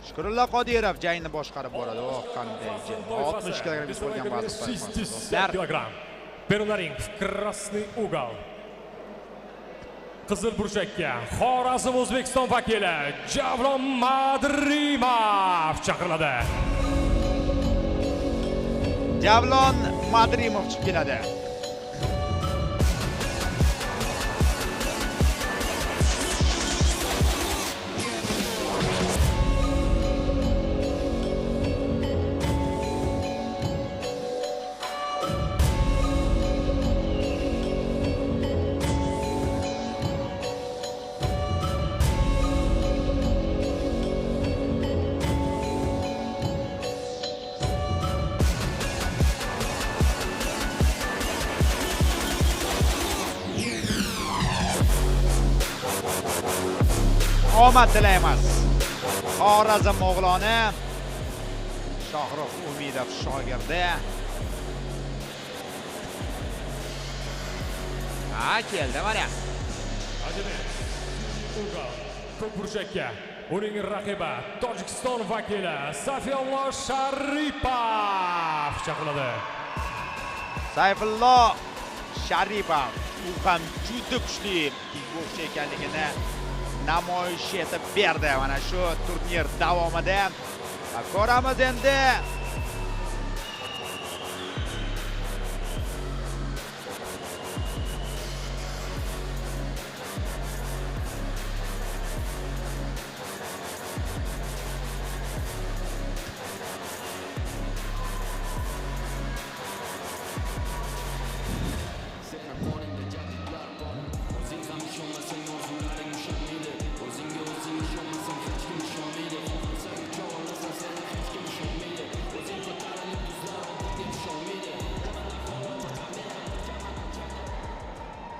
Shukrullo Qodirov jangni boshqarib boradi. Oh, qanday jang. 60 kg bo'lgan vazn. 60 килограмм. Первый на ринг в красный угол. Qizil burchakka Xorazm O'zbekiston vakili Javlon Madrimov chaqiriladi. Javlon Madrimov chiqib keladi. Omad tilaymiz. Xorazm o'g'loni Shohrux Umidov shogirdi. Ha, keldi mana. Ko'k burchakka uning raqibi Tojikiston vakili Sayfullo Sharipov chaqiriladi. Sayfullo Sharipov u ham juda kuchli kickbokschi ekanligini namoyish etib berdi mana shu turnir davomida. Ko'ramiz endi.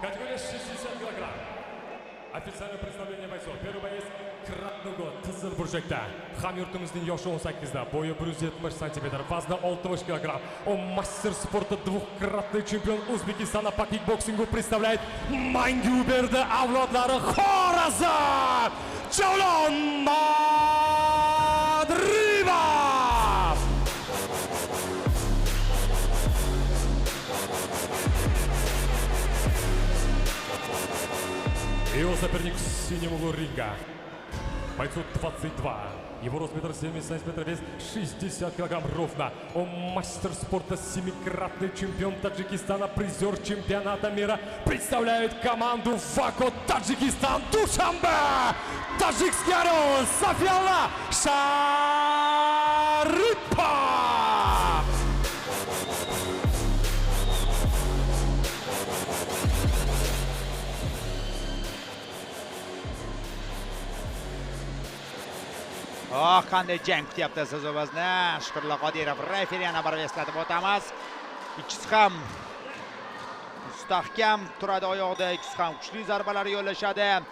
Категория 60 килограмм. Официальное представление бойцов. Первый боец Kratnugo qizil burchakda. Hamyurtimizning yoshi 18 da, bo'yi 170 santimetr, vazni 60 килограмм. Он мастер спорта, двукратный чемпион Узбекистана по кикбоксингу, представляет Manguberdi avlodlari Xorazm Javlon Madrimov. Его соперник в синем углу ринга. Бойцу 22. Его рост 1,70 сантиметров, вес 60 килограмм ровно. Он мастер спорта, семикратный чемпион Таджикистана, призер чемпионата мира. Представляет команду ВАКО Таджикистан Душанбе. Таджикский орел Сайфулло Шарипов. Oh, qanday jang kutyapti siz bizni. Shukrullo Qodirov referi yana bir eslatib o'tamiz. Ikkisi ham mustahkam turadi oyoqda, ikkisi ham kuchli zarbalar yo'llashadi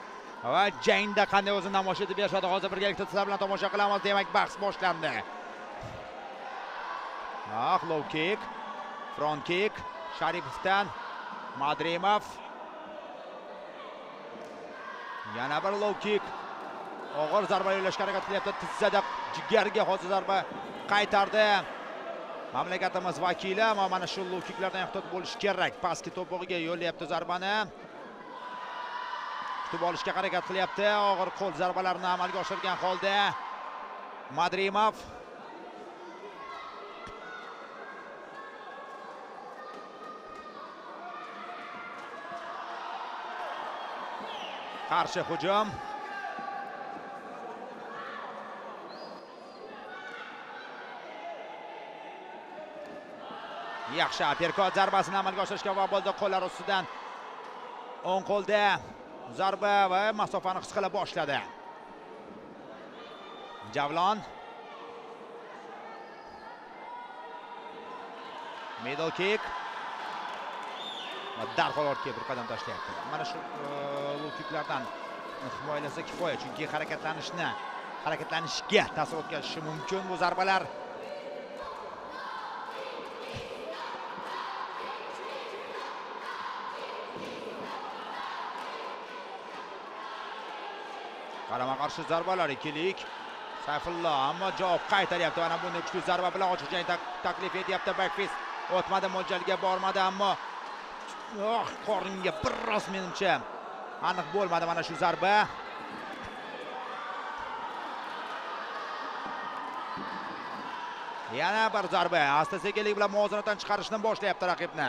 va jangda qanday o'zini namoyish etib berishadi hozir birgalikda sizlar bilan tomosha qilamiz. Demak, bahs boshlandi. Ah, low kick, front kick Sharipovdan Madrimov. Yana bir low kick. Og'ir zarba yo'llashga harakat qilyapti. Tizzada jigarga hozir zarba qaytardi mamlakatimiz vakili. Ammo mana shu low kicklardan ehtiyot bo'lish kerak. Pastki to'pig'iga yo'llayapti zarbani. Kutib olishga harakat qilyapti. Og'ir qo'l zarbalarini amalga oshirgan holda Madrimov. Qarshi hujum. Yaxshi uppercut zarbasini amalga oshirishga muvaffaq bo'ldi. Qo'llar ustidan o'ng qo'lda zarba va masofani his qila boshladi. Javlon. Middle kick. Va darhol ortga bir qadam tashlayapti. Mana shu low kicklardan himoyalasa kifoya, chunki harakatlanishga ta'sir o'tkazishi mumkin bu zarbalar. Qarama-qarshi zarbalar, ikkilik. Sayfullo ammo javob qaytaryapti. Mana bunday kuchli zarba bilan ochiq jang taklif etyapti. Backfist o'tmadi, mo'ljalga bormadi, ammo qoringa biroz menimcha aniq bo'lmadi mana shu zarba. Yana bir zarba. Asta-sekinlik bilan muvozanatdan chiqarishni boshlayapti raqibni.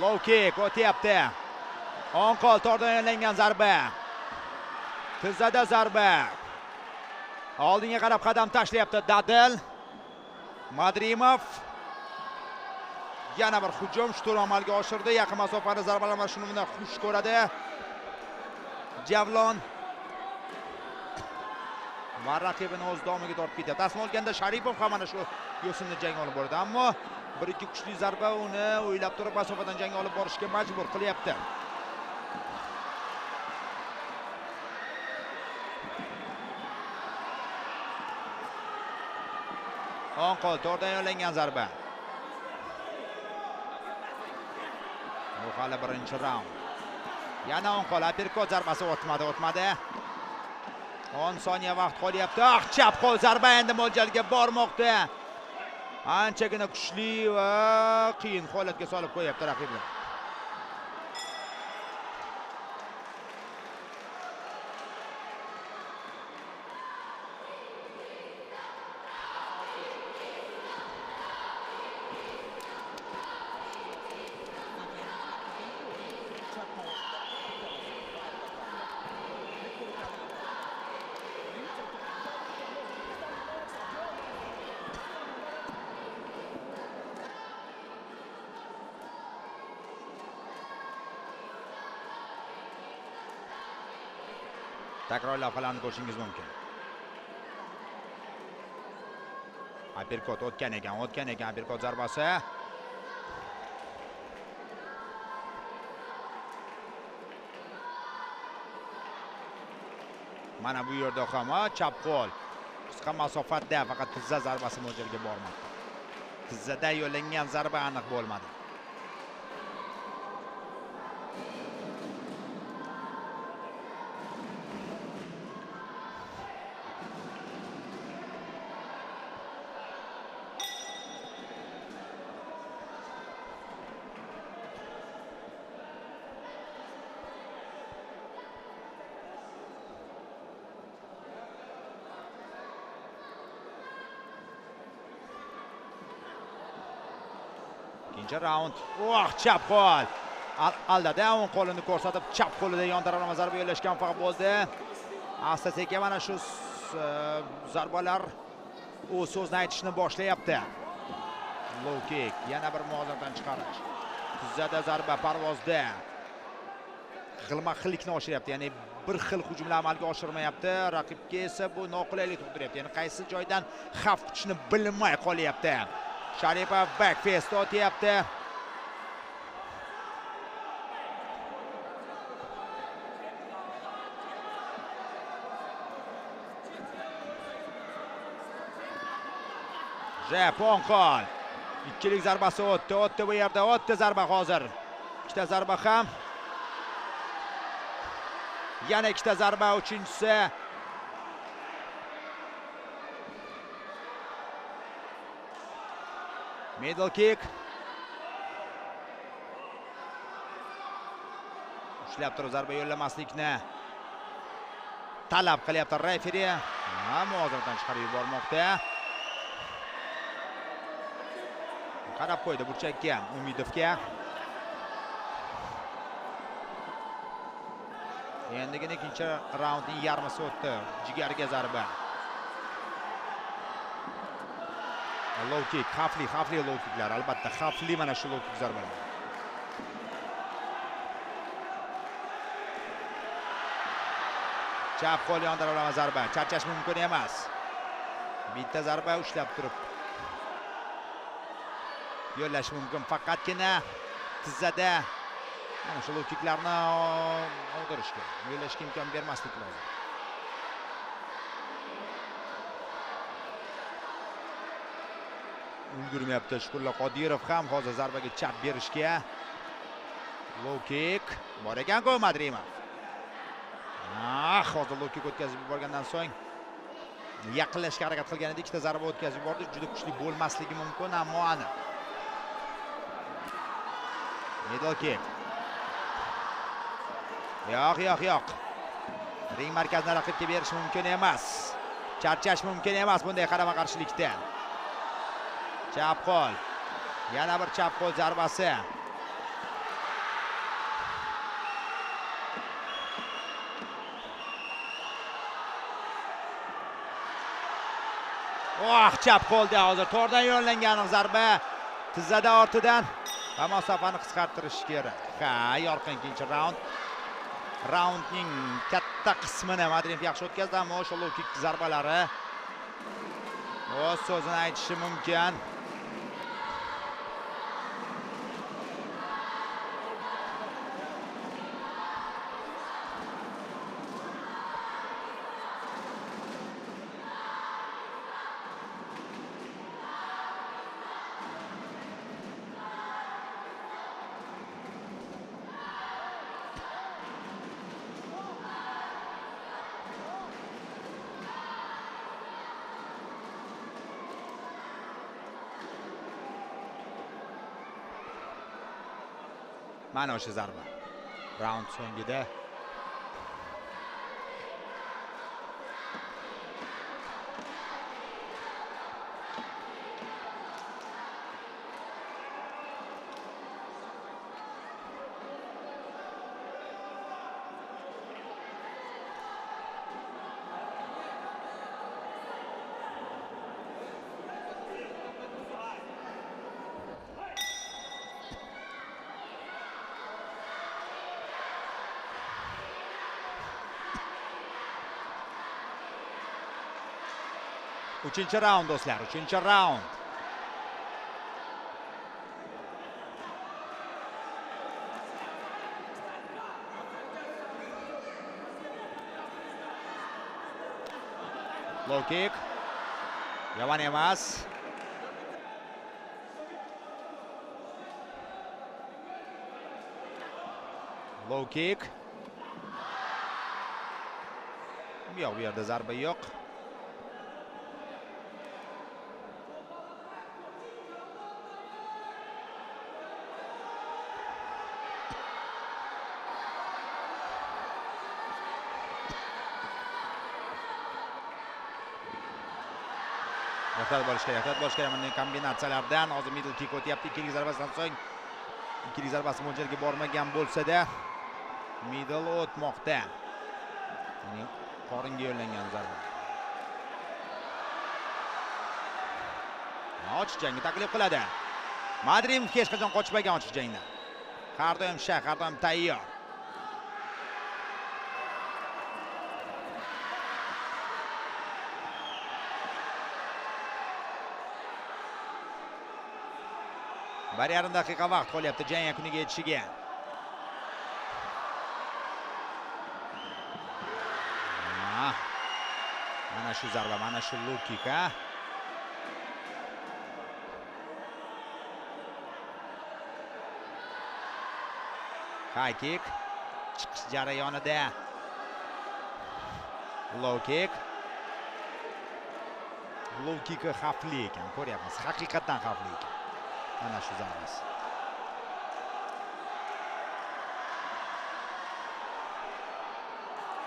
Low kick o'tyapti. O'ng qo'l tordan yo'llangan zarba. Tizzada zarba. Oldinga qarab qadam tashlayapti Dadil. Madrimov yana bir hujum shturm amalga oshirdi. Yaqin masofani zarbalar mana shuni bundan xush ko'radi Javlon. Va raqibini o'z domiga tortib ketyapti. Aslini olganda Sharipov ham mana shu yo'sinda jang olib bordi, ammo bir ikki kuchli zarba uni o'ylab turib masofadan jang olib borishga majbur qilyapti. O'ng qo'l to'rdan yo'llangan zarba. Bu hali birinchi raund. Yana o'ng qo'l uppercut zarbasi o'tmadi. 10 soniya vaqt qolyapti. Chap qo'l zarba endi mo'ljalga bormoqda. Anchagina kuchli va qiyin holatga solib qo'yapti raqibni. Takror lavhalarni ko'rishingiz mumkin. Uppercut o'tgan ekan, uppercut zarbasi. Mana bu yerda ham chap qo'l. Qisqa masofada faqat tizza zarbasi mo'ljalga bormadi. Tizzada yo'llangan zarba aniq bo'lmadi. Ikkinchi raund. Chap qo'l. Aldadi, o'ng qo'lini ko'rsatib, chap qo'lida yon taraflama zarba yo'llashgan faqat bo'ldi. Asta-sekin mana shu zarbalar o'z so'zini aytishni boshlayapti. Low kick, yana bir muvozanatdan chiqarish. Tizzada zarba parvozda. Xilma-xillikni oshiryapti, ya'ni bir xil hujumlar amalga oshirmayapti. Raqibga esa bu noqulaylik tug'diryapti. Ya'ni qaysi joydan xavf kutishni bilmay qolyapti. Sharipov backfist otyapti. Jab o'ng qo'l. Ikkilik zarbasi o'tdi bu yerda, o'tdi zarba hozir. Ikkita zarba ham. Yana ikkita zarba, uchinchisi. Middle kick. Ushlab turib zarba yo'llamaslikni talab qilyapti referi. Muvozanatdan chiqarib yubormoqda. Qarab qo'ydi burchakka Umidovga. Endigina ikkinchi raundning yarmisi o'tdi. Jigarga zarba. Low kick, xavfli low kicklar, albatta xavfli mana shu low kick zarbalar. Chap qo'l yon taraflama zarba, charchash mumkin emas. Bitta zarba ushlab turib yo'llash mumkin, faqatgina tizzada mana shu low kicklarni og'dirishga, yo'llashga imkon bermaslik lozim. Ulgurmayapti Shukurullo Qodirov ham hozir zarbaga chap berishga. Low kick bor ekan-ku Madrimov. Hozir low kick o'tkazib yuborgandan so'ng yaqinlashishga harakat qilgan edi, ikkita zarba o'tkazib yubordi. Juda kuchli bo'lmasligi mumkin, ammo aniq. Middle kick. Yo'q, yo'q, yo'q. Ring markazini raqibga berish mumkin emas. Charchash mumkin emas bunday qarama-qarshilikda. Chap qo'l. Yana bir chap qo'l zarbasi. Oh, chap qo'lda hozir to'rdan yo'llangan zarba. Tizzada ortidan va masofani qisqartirish kerak. Ha, yorqin ikkinchi raund. Raundning katta qismini Madrimov yaxshi o'tkazdi, ammo o'sha low kick zarbalari o'z so'zini aytishi mumkin. Mana o'sha zarba. Raund so'ngida uchinchi raund do'stlar, uchinchi raund. Low kick. Yomon emas. Low kick. Yo'q, bu yerda zarba yo'q. Ehtiyot bo'lish kerak, ehtiyot bo'lish kerak bunday kombinatsiyalardan. Hozir middle kick o'tyapti, ikkinchi zarbasidan so'ng ikkinchi zarbasi mo'ljalga bormagan bo'lsa-da, middle o'tmoqda. Uning qoringa yo'llangan zarba. Ochiq jangni taklif qiladi. Madrimov hech qachon qochmagan ochiq jangdan. Har doim shah, har doim tayyor. Bir yarim daqiqa vaqt qolyapti jang yakuniga yetishiga. Mana shu zarba, mana shu low kick, ha. High kick chiqish jarayonida low kick. Low kick xavfli ekan, ko'ryapmiz. Haqiqatan xavfli ekan. Mana shu zarbasi.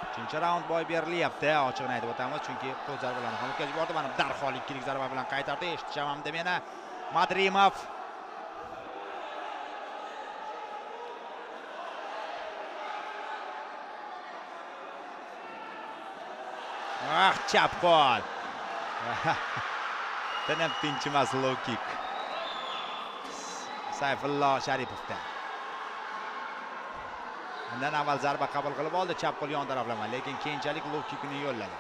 Uchinchi raund boy berilyapti, ochig'ini aytib o'tamiz, chunki qo'l zarbalarni ham o'tkazib yubordi. Mana darhol ikkilik zarba bilan qaytardi. Eshitisham meni Madrimov. Ah, chap qo'l. Tinib tinchimas low kick. Sayfullo Sharipovda. Undan avval zarba qabul qilib oldi, chap qo'l yon taraflama, lekin keyinchalik low kickni yo'lladi.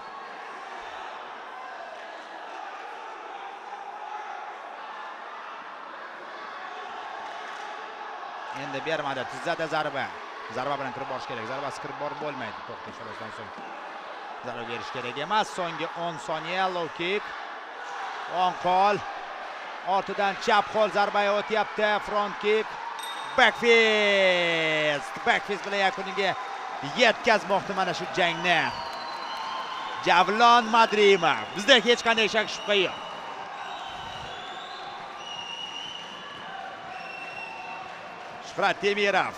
Endi bermadi, tizzada zarba. Zarba bilan kirib borish kerak. Zarbasi kirib borib bo'lmaydi. To'xtash so'rashdan so'ng zarba berish kerak emas. So'nggi 10 soniya low kick. O'ng qo'l. Ortidan chap qo'l zarba o'tyapti. Front kick. Back fist. Back fist bilan yakuniga yetkazmoqda mana shu jangni. Javlon Madrimov. Bizda hech qanday shak shubha yo'q. Shuhrat Temirov.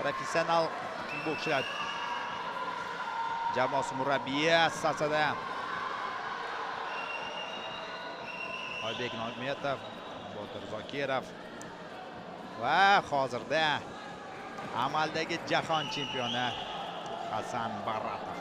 Professional kickbokschilar jamoasi murabbiyi assotsiatsiyada Oybek Nometov, Botir Zokirov va hozirda amaldagi jahon chempioni Hasan Baratov.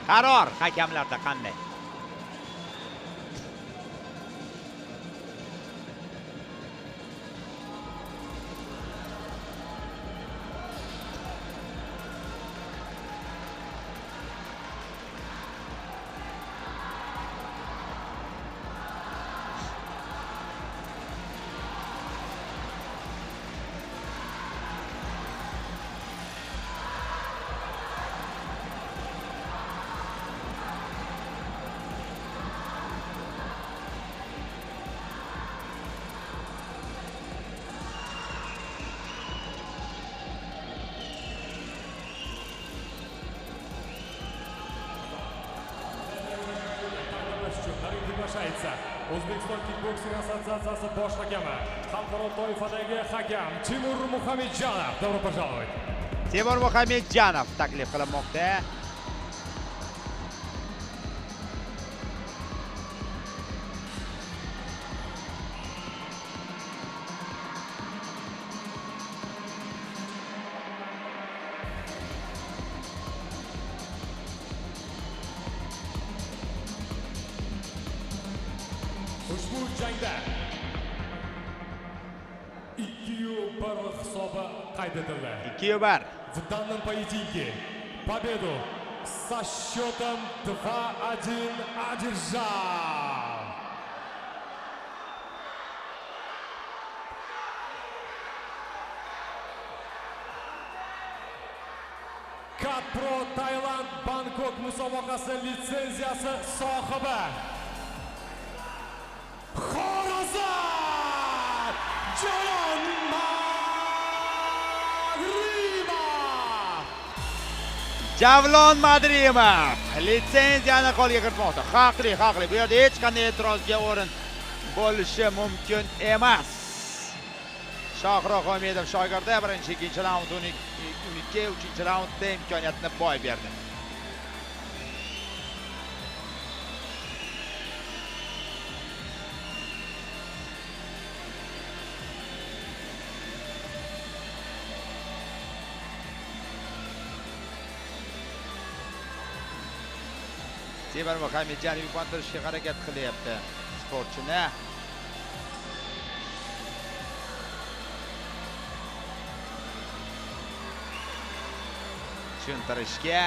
Qaror hakamlarda qanday? Приглашается O'zbekiston kickboksing assotsiatsiyasi bosh hakami, xalqaro toifadagi hakam Timur Muhamedjanov. Добро пожаловать. Timur Muhamedjanov taklif qilinmoqda. Ushbu jangda 2-1 hisobi qayd etildi. 2-1. В данном поединке победу со счетом 2-1 одержал Kat-Pro Tailand Bangkok musobaqasi litsenziyasi sohibi Xorazm Javlon Madrimov. Javlon Madrimov litsenziyani qo'lga kiritmoqda. Haqli, haqli. Bu yerda hech qanday e'tirozga o'rin bo'lishi mumkin emas. Shohruh Umidov shogirdi birinchi, ikkinchi raund 12, uchinchi raundda imkoniyatni boy berdi. Timur Muhamedjanov yuqontirishga harakat qilyapti sportchini. Tushuntirishga.